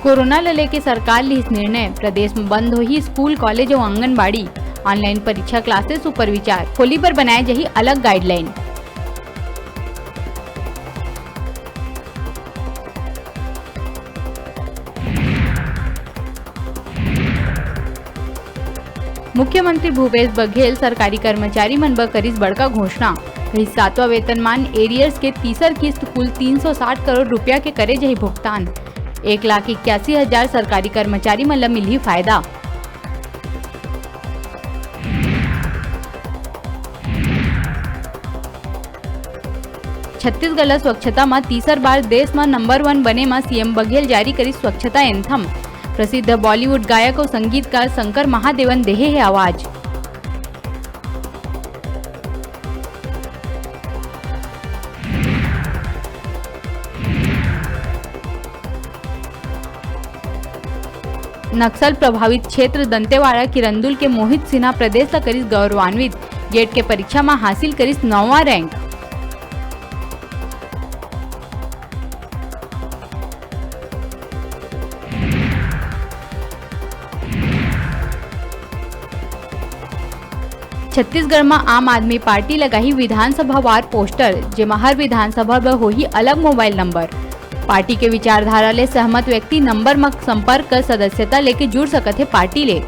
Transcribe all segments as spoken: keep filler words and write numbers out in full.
Corona ल लेके सरकार लिहिस निर्णय, प्रदेश म बंद होही स्कूल, कॉलेज अउ आंगनबाड़ी। ऑनलाइन परीक्षा, क्लासेस ऊपर विचार, खोली बर बनाए जाही अलग गाइडलाइन। मुख्यमंत्री भूपेश बघेल सरकारी कर्मचारी मन बर करिस बड़का घोषणा, कहिस सातवां वेतनमान, एरियर्स के तीसर किस्त कुल तीन सौ साठ करोड़ रुपया के करे जाही भुगतान। एक लाख इक्यासी हजार सरकारी कर्मचारी मन ल मिलही फायदा। छत्तीसगढ़ ल स्वच्छता म तीसर बार देश म नंबर वन बने म सीएम बघेल जारी करिस स्वच्छता एंथम। प्रसिद्ध बॉलीवुड गायक अउ संगीतकार शंकर महादेवन देहे हे आवाज। नक्सल प्रभावित क्षेत्र दंतेवाड़ा किरंदुल के मोहित सिन्हा प्रदेश ल करिस गौरवान्वित, गेट के परीक्षा म हासिल करिस नौवां रैंक। छत्तीसगढ़ म आम आदमी पार्टी लगाही विधानसभा वार पोस्टर, जेमा हर विधानसभा बर होही अलग मोबाइल नंबर। पार्टी के विचारधारा ले सहमत व्यक्ति नंबर म संपर्क कर सदस्यता लेके जुड़ सकत हे पार्टी ले।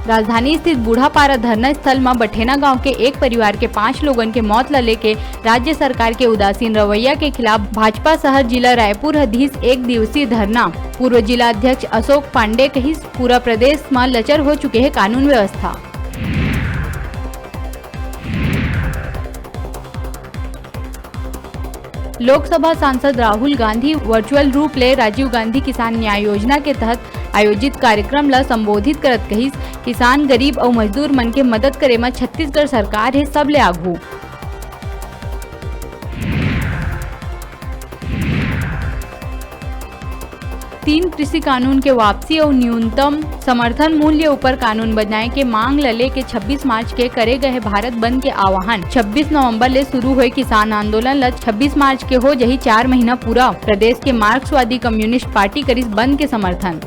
राजधानी स्थित बूढ़ापारा धरना स्थल म बठेना गांव के एक परिवार के पांच लोगन के मौत ल लेके राज्य सरकार के उदासीन रवैया के खिलाफ भाजपा शहर जिला रायपुर ह धीस एक दिवसीय धरना। पूर्व जिला अध्यक्ष अशोक पांडे कहिस, पूरा प्रदेश म लचर हो चुके हे कानून व्यवस्था। लोकसभा सांसद राहुल गांधी वर्चुअल रूप ले राजीव गांधी किसान न्याय योजना के तहत आयोजित कार्यक्रम ल संबोधित करत कहिस, किसान, गरीब अउ मजदूर मन के मदद करे म छत्तीसगढ़ सरकार हे सबले आघू। तीन कृषि कानून के वापसी अउ न्यूनतम समर्थन मूल्य ऊपर कानून बनाए के मांग ल लेके छब्बीस मार्च के करे गए भारत बंद के आह्वान। छब्बीस नवंबर ले शुरू होए किसान आंदोलन ल छब्बीस मार्च के हो जही चार महीना पूरा। प्रदेश के मार्क्सवादी कम्युनिस्ट पार्टी करिस बंद के समर्थन।